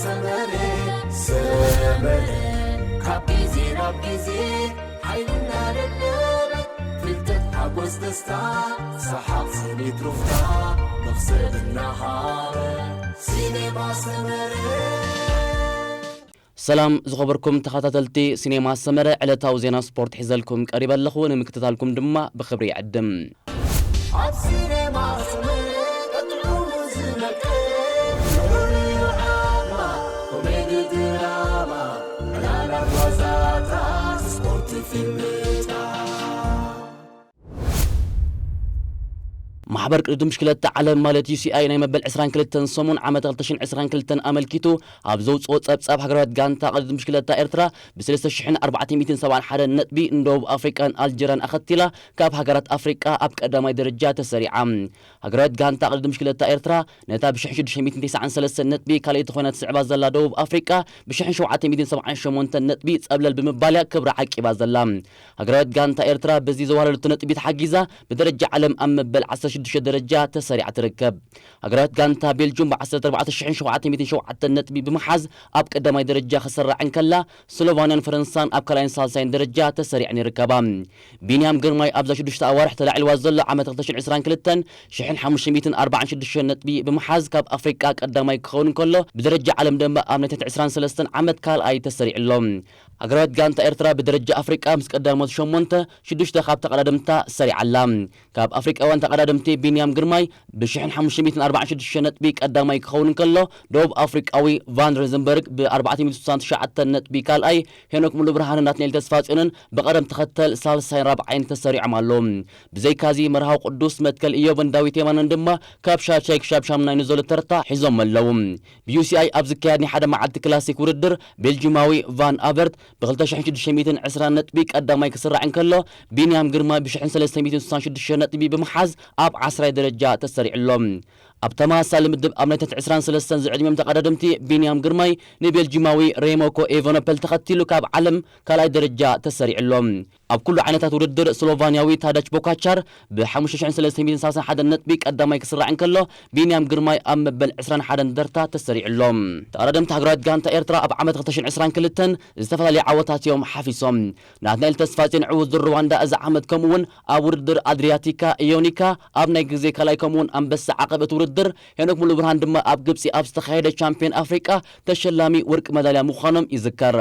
ሰመረ ሰመረ ካብ ግዜ ናብ ግዜ ሓይልና ደለበ ፍልጠት ሓጎስ ደስታ ሰሓቕ ስኒት ሩፍታ መኽሰብ እናሃበ ሲኔማ ሰመረ። ሰላም ዝኸበርኩም ተኸታተልቲ ሲኔማ ሰመረ፣ ዕለታዊ ዜና ስፖርት ሒዘልኩም ቀሪበ ኣለኹ። ንምክትታልኩም ድማ ብኽብሪ ይዕድም። ኣብ ሲኔማ ሰመረ ቀጥዑ ዝመቀ ፍሉይ ዓማ ኮሜዲ ድራማ ዕላላት ዋዛታት ስፖርት ፊልምታት። ማሕበር ቅድድም ብሽክለታ ዓለም ማለት ዩ ሲ ኣይ ናይ መበል ዕስራን ክልተን ሰሙን ዓመት ክልተ ሽሕን ዕስራን ክልተን ኣመልኪቱ ኣብ ዘውፅኦ ፀብፃብ፣ ሃገራዊት ጋንታ ቅድድም ብሽክለታ ኤርትራ ብ ሰለስተ ሽሕን ኣርባዕተ ሚእትን ሰብዓን ሓደን ነጥቢ ንደቡብ ኣፍሪቃን ኣልጀርያን ኣኸቲላ ካብ ሃገራት ኣፍሪቃ ኣብ ቀዳማይ ደረጃ ተሰሪዓ። ሃገራዊት ጋንታ ቅድድም ብሽክለታ ኤርትራ ነታ ብ ሽሕን ሽዱሽተ ሚእትን ተስዓን ሰለስተን ነጥቢ ካልኣይቲ ኮይና ትስዕባ ዘላ ደቡብ ኣፍሪቃ ብ ሽሕን ሸውዓተ ሚእትን ሰብዓን ሸሞንተን ነጥቢ ፀብለል ብምባል እያ ክብራ ዓቂባ ዘላ። ሃገራዊት ጋንታ ኤርትራ በዚ ዘዋረደቶ ነጥቢ ተሓጊዛ ብደረጃ ዓለም ኣብ መበል ዓሰርተ ሽዱሽተ ደረጃ ተሰሪዓ ትርከብ። ሃገራዊት ጋንታ ቤልጁም ብ ዓሰርተ ኣርባዕተ ሽሕን ሸውዓተ ሚእትን ሸውዓተን ነጥቢ ብምሓዝ ኣብ ቀዳማይ ደረጃ ክሰራዕ እንከላ፣ ስሎቫንያን ፈረንሳን ኣብ ካልኣይን ሳልሳይን ደረጃ ተሰሪዐን ይርከባ። ቢንያም ግርማይ ኣብዛ ሽዱሽተ ኣዋርሕ ተላዒልዋ ዘሎ ዓመት ክልተ ሽሕን ዕስራን ክልተን ሽሕን ሓሙሽተ ሚእትን ኣርባዓን ሽዱሽተን ነጥቢ ብምሓዝ ካብ ኣፍሪቃ ቀዳማይ ክኸውን እንከሎ፣ ብደረጃ ዓለም ድማ ኣብ ናይ ትሕቲ ዕስራን ሰለስተን ዓመት ካልኣይ ተሰሪዑ ኣሎ። ሃገራዊት ጋንታ ኤርትራ ብደረጃ ኣፍሪቃ ምስ ቀዳሞት ሸሞንተ ሽዱሽተ ካብ ተቐዳደምታ ሰሪዓ ኣላ። ካብ ኣፍሪቃውያን ተቐዳደምቲ ቢንያም ግርማይ ብ ሽሕን ሓሙሽተ ሚእትን ኣርባዓን ሽዱሽተ ነጥቢ ቀዳማይ ክኸውን እንከሎ፣ ደቡብ ኣፍሪቃዊ ቫን ሬዘንበርግ ብ ኣርባዕተ ሚእትን ስሳን ትሽዓተን ነጥቢ ካልኣይ፣ ሄኖክ ሙሉብርሃንን ናትናኤል ተስፋጽዮንን ብቐደም ተኸተል ሳልሳይን ራብዓይን ተሰሪዖም ኣለዉ። ብዘይካዚ መርሃዊ ቅዱስ፣ መትከል ኢዮብን ዳዊት የማነን ድማ ካብ ሻድሻይ ክሻብ ሻምናይ ንዘሎ ተርታ ሒዞም ኣለዉ። ብ ዩ ሲ ኣይ ኣብ ዝካየድ ናይ ሓደ መዓልቲ ክላሲክ ውድድር ቤልጂማዊ ቫን ኣቨርት ብ ክልተ ሽሕን ሽዱሽተ ሚእትን ዕስራን ነጥቢ ቀዳማይ ክስራዕ እንከሎ፣ ቢንያም ግርማ ብ ሽሕን ሰለስተ ሚእትን ስሳን ሽዱሽተ ነጥቢ ብምሓዝ ኣብ ዓስራይ ደረጃ ተሰሪዑ ኣሎ። ኣብ ተመሳሳሊ ምድብ ኣብ ናይ ትሕቲ ዕስራን ሰለስተን ዝዕድሚኦም ተቐዳደምቲ ቢንያም ግርማይ ንቤልጂማዊ ሬሞኮ ኤቨኖፐል ተኸቲሉ ካብ ዓለም ካልኣይ ደረጃ ተሰሪዑ ኣሎ። ኣብ ኩሉ ዓይነታት ውድድር ስሎቫንያዊ ታዳች ቦካቻር ብ ሓሙሽተ ሽሕን ሰለስተ ሚእትን ሰላሳን ሓደን ነጥቢ ቀዳማይ ክስራዕ እንከሎ፣ ቢንያም ግርማይ ኣብ መበል ዕስራን ሓደን ደርታ ተሰሪዑ ኣሎ። ተቐዳደምቲ ሃገራዊት ጋንታ ኤርትራ ኣብ ዓመት ክልተ ሽሕን ዕስራን ክልተን ዝተፈላለዩ ዓወታት እዮም ሓፊሶም። ናትናኤል ተስፋጽዮን ዕዉት ዙር ሩዋንዳ እዚ ዓመት፣ ከምኡ እውን ኣብ ውድድር ኣድሪያቲካ ኢዮኒካ ኣብ ናይ ግዜ ካልኣይ፣ ከምኡ እውን ኣንበሳ ዓቐብ እቲ ውድድር ሄኖክ ሙሉብርሃን ድማ ኣብ ግብጺ ኣብ ዝተኻየደ ቻምፒዮን ኣፍሪቃ ተሸላሚ ወርቂ መዳልያ ምዃኖም ይዝከር።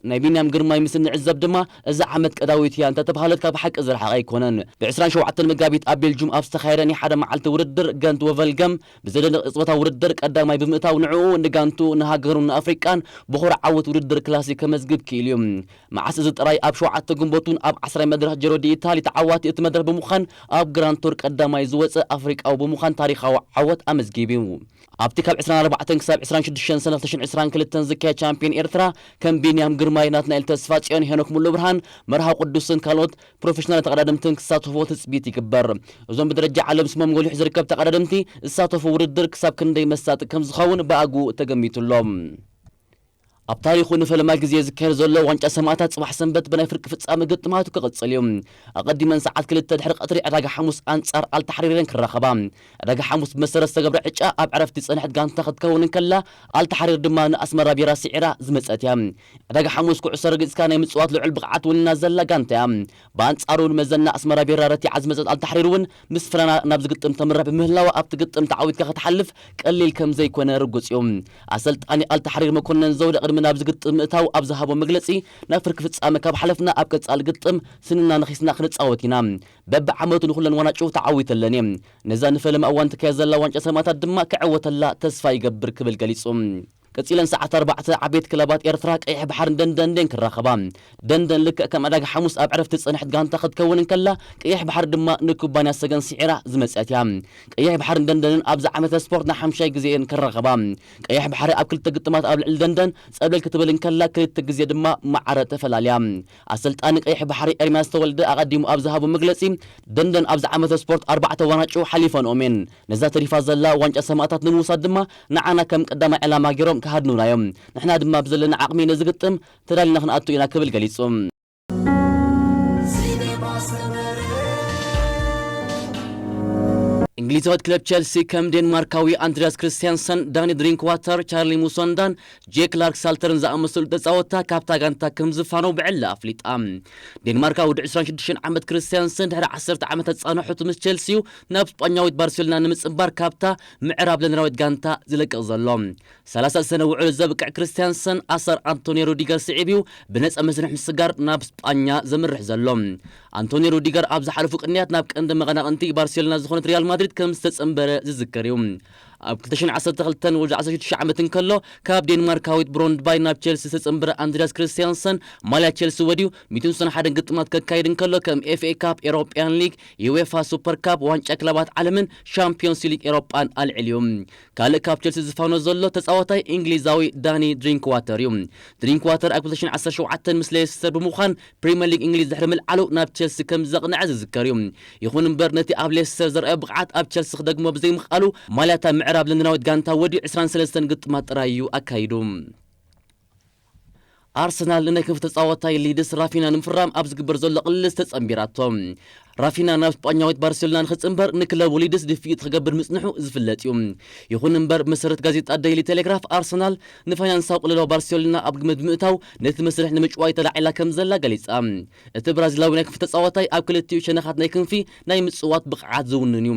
ናይ ቢንያም ግርማይ ምስ እንዕዘብ ድማ፣ እዛ ዓመት ቀዳዊት እያ እንተተባህለት ካብ ሓቂ ዝረሓቐ ኣይኮነን። ብ ዕስራን ሸውዓተን መጋቢት ኣብ ቤልጁም ኣብ ዝተኻየደ ናይ ሓደ መዓልቲ ውድድር፣ ገንት ወቨልገም ብዘደንቕ ቅጽበታዊ ውድድር ቀዳማይ ብምእታው፣ ንዕኡ፣ ንጋንቱ፣ ንሃገሩን ንኣፍሪቃን ብኹርዓት ዓወት ውድድር ክላሲክ ከመዝግብ ክኢሉ እዩ። መዓስ እዚ ጥራይ፣ ኣብ ሸውዓተ ግንቦት እውን ኣብ ዓስራይ መድረኽ ጂሮ ዲ ኢታሊ ተዓዋቲ እቲ መድረኽ ብምዃን ኣብ ግራንድ ቱር ቀዳማይ ዝወጸ ኣፍሪቃዊ ብምዃን ታሪኻዊ ዓወት ኣመዝጊቡ እዩ። ኣብቲ ካብ ዕስራን ኣርባዕተን ክሳብ ዕስራን ሽዱሽተን ሰነ ክልተ ሽሕን ዕስራን ክልተን ዝካየድ ቻምፒዮን ኤርትራ፣ ከም ቢንያም ግርማይ፣ ናትናኤል ተስፋጽዮን፣ ሄኖክ ሙሉብርሃን፣ መርሃዊ ቅዱስን ካልኦት ፕሮፌሽናል ተቐዳደምትን ክሳተፉ ትጽቢት ይግበር። እዞም ብደረጃ ዓለም ስሞም ጎሊሑ ዝርከብ ተቐዳደምቲ ዝሳተፉ ውድድር ክሳብ ክንደይ መሳጢ ከም ዝኸውን ብኣግኡ ተገሚቱ ኣሎ። ኣብ ታሪኹ ንፈለማ ግዜ ዝካየድ ዘሎ ዋንጫ ሰማእታት ጽባሕ ሰንበት ብናይ ፍርቂ ፍጻመ ግጥማቱ ክቕጽል እዩ። ኣቐዲመን ሰዓት ክልተ ድሕሪ ቀትሪ ዕዳጋ ሓሙስ ኣንጻር ኣልታሕሪረን ክራኸባ። ዕዳጋ ሓሙስ ብመሰረት ዝተገብረ ዕጫ ኣብ ዕረፍቲ ዝጸንሐት ጋንታ ክትከውን እንከላ፣ ኣልታሕሪር ድማ ንኣስመራ ቢራ ስዒራ ዝመጸት እያ። ዕዳጋ ሓሙስ ኩዕሶ ረጊጽካ ናይ ምጽዋት ልዑል ብቕዓት ወኒና ዘላ ጋንታ እያ። ብኣንጻሩ ንመዘና ኣስመራ ቢራ ረቲዓ ዝመጸት ኣልታሕሪር እውን ምስ ፍረና ናብ ዝግጥም ተምርሕ ብምህላዋ፣ ኣብቲ ግጥም ተዓዊትካ ክትሓልፍ ቀሊል ከም ዘይኮነ ርጉጽ እዩ። ኣሰልጣኒ ኣልታሕሪር መኮነን ዘውደ ቅድሚ ናብ ዝግጥም ምእታው ኣብ ዝሃቦ መግለጺ፣ ናብ ፍርቂ ፍጻመ ካብ ሓለፍና ኣብ ቀጻሊ ግጥም ስንና ነኺስና ክንጻወት ኢና። በብዓመቱ ንኹለን ዋንጫ ተዓዊተለን እየን። ነዛ ንፈለማ እዋን ትካየድ ዘላ ዋንጫ ሰማእታት ድማ ክዕወተላ ተስፋ ይገብር ክብል ገሊጹ። ቀጺለን ሰዓት ኣርባዕተ ዓበይቲ ክለባት ኤርትራ ቀይሕ ባሕርን ደንደንን ክራኸባ። ደንደን ልክዕ ከም ዕዳጋ ሓሙስ ኣብ ዕረፍቲ ዝጸንሐት ጋንታ ክትከውን እንከላ፣ ቀይሕ ባሕሪ ድማ ንኩባንያ ሰገን ስዒራ ዝመጸት እያ። ቀይሕ ባሕርን ደንደንን ኣብዚ ዓመተ ስፖርት ንሓምሻይ ግዜ እየን ክራኸባ። ቀይሕ ባሕሪ ኣብ ክልተ ግጥማት ኣብ ልዕሊ ደንደን ጸብለል ክትብል እንከላ፣ ክልተ ግዜ ድማ ማዕረ ተፈላልያ። ኣሰልጣኒ ቀይሕ ባሕሪ ኤርምያስ ተወልደ ኣቐዲሙ ኣብ ዝሃቦ መግለጺ፣ ደንደን ኣብዚ ዓመተ ስፖርት ኣርባዕተ ዋንጫ ሓሊፈንኦም እየን። ነዛ ተሪፋ ዘላ ዋንጫ ሰማእታት ንምውሳድ ድማ ንዓና ከም ቀዳማይ ዕላማ ገይሮም ክሃድኑና እዮም። ንሕና ድማ ብዘለና ዓቕሚ ነዚ ግጥም ተዳሊና ክንኣቱ ኢና ክብል ገሊጹ። ሲኔማ ሰመረ። እንግሊዛዊት ክለብ ቸልሲ ከም ዴንማርካዊ ኣንድሪያስ ክርስቲያንሰን፣ ዳኒ ድሪንክዋተር፣ ቻርሊ ሙሶንዳን ጄክ ላርክ ሳልተርን ዝኣመሰሉ ተጻወትታ ካብታ ጋንታ ከም ዝፋነው ብዕላ ኣፍሊጣ። ዴንማርካዊ ወዲ ዕስራን ሽዱሽተን ዓመት ክርስቲያንሰን ድሕሪ ዓሰርተ ዓመታት ጻንሖት ምስ ቸልሲዩ ናብ ስጳኛዊት ባርሴሎና ንምጽንባር ካብታ ምዕራብ ለንደናዊት ጋንታ ዝለቅቕ ዘሎ። ሰላሳ ሰነ ውዕሉ ዘብቅዕ ክርስቲያንሰን ኣሰር ኣንቶኒ ሩዲገር ስዒብዩ ብነጻ መስርሕ ምስጋር ናብ ስጳኛ ዘምርሕ ዘሎ። ኣንቶኒ ሩዲገር ኣብ ዝሓለፉ ቅንያት ናብ ቀንዲ መቐናቕንቲ ባርሴሎና ዝኾነት ሪያል ማድሪድ ከም ዝተጸንበረ ዝዝከር እዩ። ኣብ ክልተ ሽሕን ዓሰርተ ክልተን ወዲ ዓሰርተ ሽዱሽተ ዓመት እንከሎ ካብ ዴንማርካዊት ብሮንድባይ ናብ ቸልሲ ዝተጸንበረ ኣንድሪያስ ክርስቲያንሰን ማልያ ቸልሲ ወድዩ ሚእትን ስሳን ሓደን ግጥማት ከካይድ እንከሎ ከም ኤፍኤ ካፕ፣ ኤሮፓያን ሊግ፣ ዩኤፋ ሱፐር ካፕ፣ ዋንጫ ክለባት ዓለምን ሻምፒዮንስ ሊግ ኤሮጳን ኣልዒልዩ። ካልእ ካብ ቸልሲ ዝፋኖ ዘሎ ተጻዋታይ እንግሊዛዊ ዳኒ ድሪንክዋተር እዩ። ድሪንክዋተር ኣብ ክልተ ሽሕን ዓሰርተ ሸውዓተን ምስ ሌስተር ብምዃን ፕሪምየር ሊግ እንግሊዝ ድሕሪ ምልዓሉ ናብ ቸልሲ ከም ዘቕንዐ ዝዝከር እዩ። ይኹን እምበር ነቲ ኣብ ሌስተር ዘርኣዮ ብቕዓት ኣብ ቸልሲ ክደግሞ ብዘይምኽኣሉ ማልያታ ምዕራብ ለንደናዊት ጋንታ ወዲኡ ዕስራን ሰለስተን ግጥማት ጥራይ እዩ ኣካይዱ። ኣርሰናል ንናይ ክንፊ ተጻዋታይ ሊድስ ራፊና ንምፍራም ኣብ ዝግበር ዘሎ ቅልስ ተጸንቢራቶ። ራፊና ናብ ስጳኛዊት ባርሴሎና ንኽጽንበር ንክለቡ ሊድስ ድፍኢት ክገብር ምጽንሑ ዝፍለጥ እዩ። ይኹን እምበር መሰረት ጋዜጣ ደይሊ ቴሌግራፍ ኣርሰናል ንፋይናንሳዊ ቅልላው ባርሴሎና ኣብ ግምት ብምእታው ነቲ መስርሕ ንምጭዋይ ተላዒላ ከም ዘላ ገሊጻ። እቲ ብራዚላዊ ናይ ክንፊ ተጻዋታይ ኣብ ክልቲኡ ሸነኻት ናይ ክንፊ ናይ ምጽዋት ብቕዓት ዝውንን እዩ።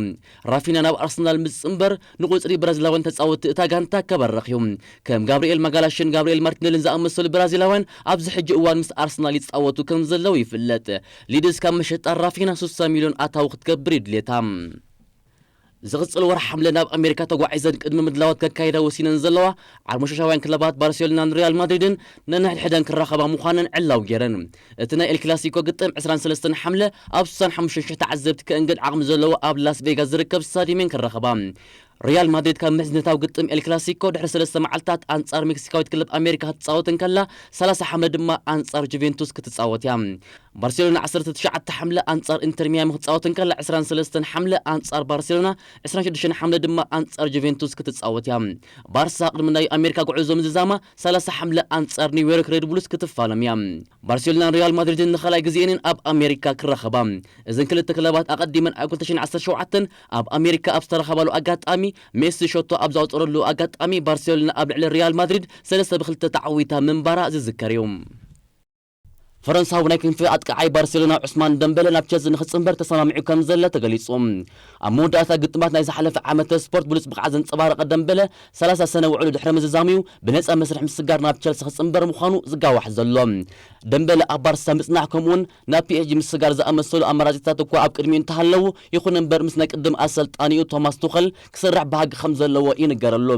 ራፊና ናብ ኣርሰናል ምስ ዝጽንበር ንቁጽሪ ብራዚላውያን ተጻወትቲ እታ ጋንታ ከበርኽ እዩ። ከም ጋብርኤል ማጋላሽን ጋብርኤል ማርቲኔልን ዝኣመሰሉ ብራዚላውያን ኣብዚ ሕጂ እዋን ምስ ኣርሰናል ይጻወቱ ከም ዘለዉ ይፍለጥ። ሊድስ ካብ መሸጣ ራፊና ስሳ ሚልዮን ኣታዊ ክትገብር እዩ ድሌታ። ዝቕጽል ወርሒ ሓምለ ናብ ኣሜሪካ ተጓዒዘን ቅድሚ ምድላዋት ከካይዳ ወሲነን ዘለዋ ዓርሞሸሻውያን ክለባት ባርሴሎናን ሪያል ማድሪድን ነንሕድሕደን ክራኸባ ምዃነን ዕላው ገይረን። እቲ ናይ ኤል ክላሲኮ ግጥም ዕስራን ሰለስተን ሓምለ ኣብ ስሳን ሓሙሽተን ሽሕ ተዓዘብቲ ከእንግድ ዓቕሚ ዘለዎ ኣብ ላስ ቬጋስ ዝርከብ ስታዲየም እየን ክራኸባ። ሪያል ማድሪድ ካብ ምሕዝነታዊ ግጥም ኤል ክላሲኮ ድሕሪ ሰለስተ መዓልታት ኣንጻር ሜክሲካዊት ክለብ ኣሜሪካ ክትጻወት እንከላ፣ ሰላሳ ሓምለ ድማ ኣንጻር ጁቬንቱስ ክትጻወት እያ። ባርሴሎና ዓሰርተ ትሽዓተ ሓምለ ኣንጻር ኢንተር ሚያሚ ክትጻወት እንከላ፣ ዕስራን ሰለስተን ሓምለ ኣንጻር ባርሴሎና፣ ዕስራን ሽዱሽተን ሓምለ ድማ ኣንጻር ጁቬንቱስ ክትጻወት እያ። ባርሳ ቅድሚ ናይ ኣሜሪካ ጉዕዞ ምዝዛማ፣ ሰላሳ ሓምለ ኣንጻር ኒውዮርክ ሬድ ቡልስ ክትፋለም እያ። ባርሴሎናን ሪያል ማድሪድን ንኻልኣይ ግዜኤንን ኣብ ኣሜሪካ ክራኸባ። እዘን ክልተ ክለባት ኣቐዲመን ኣብ ክልተ ሽሕን ዓሰርተ ሸውዓተን ኣብ ኣሜሪካ ኣብ ዝተራኸባሉ ኣጋጣሚ፣ ሜሲ ሸቶ ኣብ ዘቑጸረሉ ኣጋጣሚ ባርሴሎና ኣብ ልዕሊ ሪያል ማድሪድ ሰለስተ ብክልተ ተዓዊታ ምንባራ ዝዝከር እዩ። ፈረንሳዊ ናይ ክንፊ ኣጥቃዓይ ባርሴሎና ዑስማን ደምበለ ናብ ቸልሲ ንኽጽንበር ተሰማሚዑ ከም ዘለ ተገሊጹ። ኣብ መወዳእታ ግጥማት ናይ ዝሓለፈ ዓመተ ስፖርት ብሉጽ ብቕዓት ዘንጸባረቐ ደምበለ፣ ሰላሳ ሰነ ውዕሉ ድሕሪ ምዝዛሙ እዩ ብነጻ መስርሕ ምስጋር ናብ ቸልሲ ክጽንበር ምዃኑ ዝጋዋሕ ዘሎ። ደምበለ ኣብ ባርሳ ምጽናሕ ከምኡውን ናብ ፒኤስጂ ምስጋር ዝኣመሰሉ ኣማራጺታት እኳ ኣብ ቅድሚኡ እንተሃለዉ፣ ይኹን እምበር ምስ ናይ ቅድም ኣሰልጣኒኡ ቶማስ ቱኸል ክሰርሕ ባህጊ ከም ዘለዎ ይንገረሉ።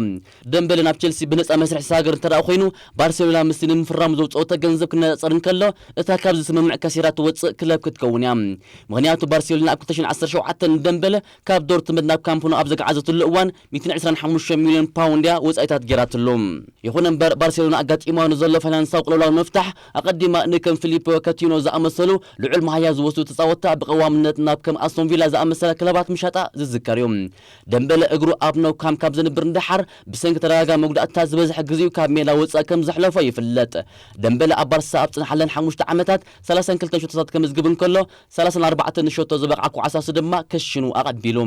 ደምበለ ናብ ቸልሲ ብነጻ መስርሕ ዝሰጋገር እንተ ደኣ ኮይኑ፣ ባርሴሎና ምስቲ ንምፍራሙ ዘውጽኦቶ ገንዘብ ክነጻጸር እንከሎ፣ እታ ካብ ዝስምምዕ ከሲራ ትወጽእ ክለብ ክትከውን እያ። ምኽንያቱ ባርሴሎና ኣብ ክልተ ሽሕን ዓሰርተ ሸውዓተን ንደምበለ ካብ ዶርትመንድ ናብ ካምፕ ኑ ኣብ ዘግዓዘትሉ እዋን ሚእትን ዕስራን ሓሙሽተ ሚልዮን ፓውንድ እያ ወጻኢታት ገይራትሉ። ይኹን እምበር ባርሴሎና ኣጋጢምዋ ንዘሎ ፋይናንሳዊ ቅልውላው ንምፍታሕ ኣቐዲማ ንከም ፊሊፖ ከቲኖ ዝኣመሰሉ ልዑል መሃያ ዝወስዱ ተጻወትታ ብቐዋምነት ናብ ከም ኣስቶን ቪላ ዝኣመሰላ ክለባት ምሻጣ ዝዝከር እዩ። ደምበለ እግሩ ኣብ ኖው ካምፕ ካብ ዘንብር ንደሓር ብሰንኪ ተደጋጋሚ መጉዳእትታት ዝበዝሐ ግዜኡ ካብ ሜዳ ወጻኢ ከም ዘሕለፎ ይፍለጥ። ደምበለ ኣብ ባርሳ ኣብ ዝጸንሓለን ሓሙሽተ ዓመታት ሰላሳን ክልተን ሸቶታት ከመዝግብ እንከሎ፣ ሰላሳን ኣርባዕተን ንሸቶ ዝበቕዓ ኳዕሳሱ ድማ ከሽኑ ኣቐቢሉ።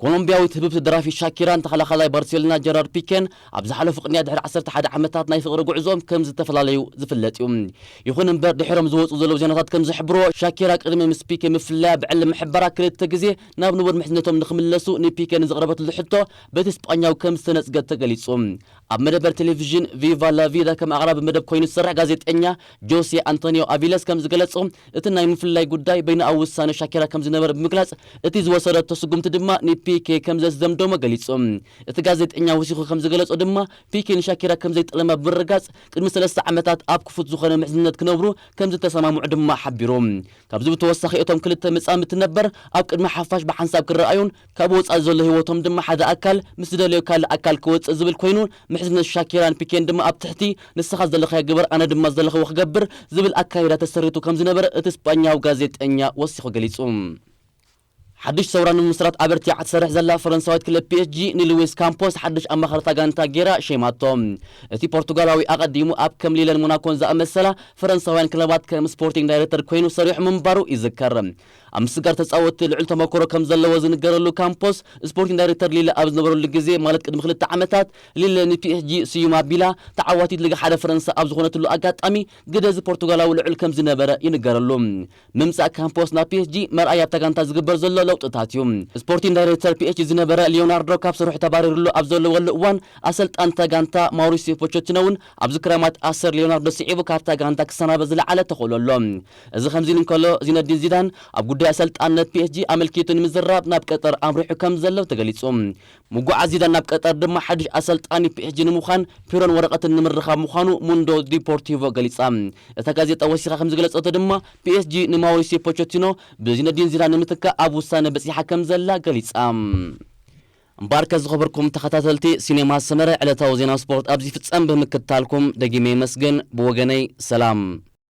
ኮሎምቢያዊት ህብብቲ ደራፊት ሻኪራን ተኸላኻላይ ባርሴሎና ጀራርድ ፒኬን ኣብ ዝሓለፉ ቅንያት ድሕሪ ዓሰርተ ሓደ ዓመታት ናይ ፍቕሪ ጉዕዞኦም ከም ዝተፈላለዩ ዝፍለጥ እዩ። ይኹን እምበር ድሕሮም ዝወጹ ዘለዉ ዜናታት ከም ዝሕብርዎ፣ ሻኪራ ቅድሚ ምስ ፒኬ ምፍልላያ ብዕሊ ምሕባራ ክልተ ግዜ ናብ ንቡር ምሕዝነቶም ንኽምለሱ ንፒኬ ንዘቕረበትሉ ሕቶ በቲ ስጳኛዊ ከም ዝተነጽገት ተገሊጹ። ኣብ መደበር ቴሌቪዥን ቪቫ ላ ቪዳ ከም ኣቕራቢ መደብ ኮይኑ ዝሰርሕ ጋዜጠኛ ጆሴ ኣንቶኒዮ ኣቪለስ ከም ዝገለጾ፣ እቲ ናይ ምፍልላይ ጉዳይ በይንኣዊ ውሳነ ሻኪራ ከም ዝነበረ ብምግላጽ፣ እቲ ዝወሰደቶ ስጉምቲ ድማ ንፒኬ ከም ዘስደምደሞ ገሊጹ። እቲ ጋዜጠኛ ወሲኹ ከም ዝገለጾ ድማ፣ ፒኬ ንሻኪራ ከም ዘይጠለማ ብምርጋጽ፣ ቅድሚ ሰለስተ ዓመታት ኣብ ክፉት ዝኾነ ምሕዝነት ክነብሩ ከም ዝተሰማምዑ ድማ ሓቢሩ። ካብዚ ብተወሳኺ እቶም ክልተ መጻምድቲ ነበር ኣብ ቅድሚ ሓፋሽ ብሓንሳብ ክረኣዩን ካብ ወጻኢ ዘሎ ህይወቶም ድማ ሓደ ኣካል ምስ ዝደለዮ ካልእ ኣካል ክወጽእ ዝብል ኮይኑ፣ ምሕዝነት ሻኪራን ፒኬን ድማ ኣብ ትሕቲ "ንስኻ ዝደለኻዮ ግበር፣ ኣነ ድማ ዝደለኽዎ ክገብር" ዝብል ኣካይዳ ተሰሪቱ ከም ዝነበረ እቲ ስጳኛዊ ጋዜጠኛ ወሲኹ ገሊጹ። ሓድሽ ሰውራ ንምምስራት ኣበርቲዓ ትሰርሕ ዘላ ፈረንሳዊት ክለብ ፒ ኤስ ጂ ንሉዊስ ካምፖስ ሓድሽ ኣማኻሪ እታ ጋንታ ጌራ ሸይማቶ። እቲ ፖርቱጋላዊ ኣቐዲሙ ኣብ ከም ሊለን ሞናኮን ዝኣመሰላ ፈረንሳውያን ክለባት ከም ስፖርቲንግ ዳይሬክተር ኮይኑ ሰሪሑ ምንባሩ ይዝከር። ኣብ ምስጋር ተጻወትቲ ልዑል ተመክሮ ከም ዘለዎ ዝንገረሉ ካምፖስ፣ ስፖርቲንግ ዳይሬክተር ሊለ ኣብ ዝነበረሉ ግዜ፣ ማለት ቅድሚ ክልተ ዓመታት፣ ሊለ ንፒ ኤስ ጂ ስዩም ኣቢላ ተዓዋቲት ሊግ ሓደ ፈረንሳ ኣብ ዝኾነትሉ ኣጋጣሚ ግደ እዚ ፖርቱጋላዊ ልዑል ከም ዝነበረ ይንገረሉ። ምምጻእ ካምፖስ ናብ ፒ ኤስ ጂ መርኣያ ኣብታ ጋንታ ዝግበር ዘሎ ለውጥታት እዩ። ስፖርቲንግ ዳይሬክተር ፒ ኤስ ጂ ዝነበረ ሊዮናርዶ ካብ ስርሑ ተባሪሩሉ ኣብ ዘለወሉ እዋን፣ ኣሰልጣንታ ጋንታ ማውሪሲዮ ፖቸቲኖ እውን ኣብዚ ክረማት ኣሰር ሊዮናርዶ ስዒቡ ካብታ ጋንታ ክሰናበት ዝለዓለ ተኽእሎ ኣሎ። እዚ ከምዚ ኢሉ እንከሎ፣ ዚነዲን ዚዳን ኣብ ጉዳይ ኣሰልጣንነት ፒ ኤስ ጂ ኣመልኪቱ ንምዝራብ ናብ ቀጠር ኣምሪሑ ከም ዘሎ ተገሊጹ። ምጉዓዝ ዚዳን ናብ ቀጠር ድማ ሓድሽ ኣሰልጣኒ ፒ ኤስ ጂ ንምዃን ፒሮን ወረቐትን ንምርኻብ ምዃኑ ሙንዶ ዲፖርቲቮ ገሊጻ። እታ ጋዜጣ ወሲኻ ከም ዝገለጸቶ ድማ፣ ፒ ኤስ ጂ ንማውሪሲዮ ፖቸቲኖ ብዚነዲን ዚዳን ንምትካእ ኣብ ውሳነ በጺሓ ከም ዘላ ገሊጻ። እምበኣርከ ዝኸበርኩም ተኸታተልቲ ሲኔማ ሰመረ፣ ዕለታዊ ዜና ስፖርት ኣብዚ ፍጸም። ብምክትታልኩም ደጊመ የመስግን። ብወገነይ ሰላም።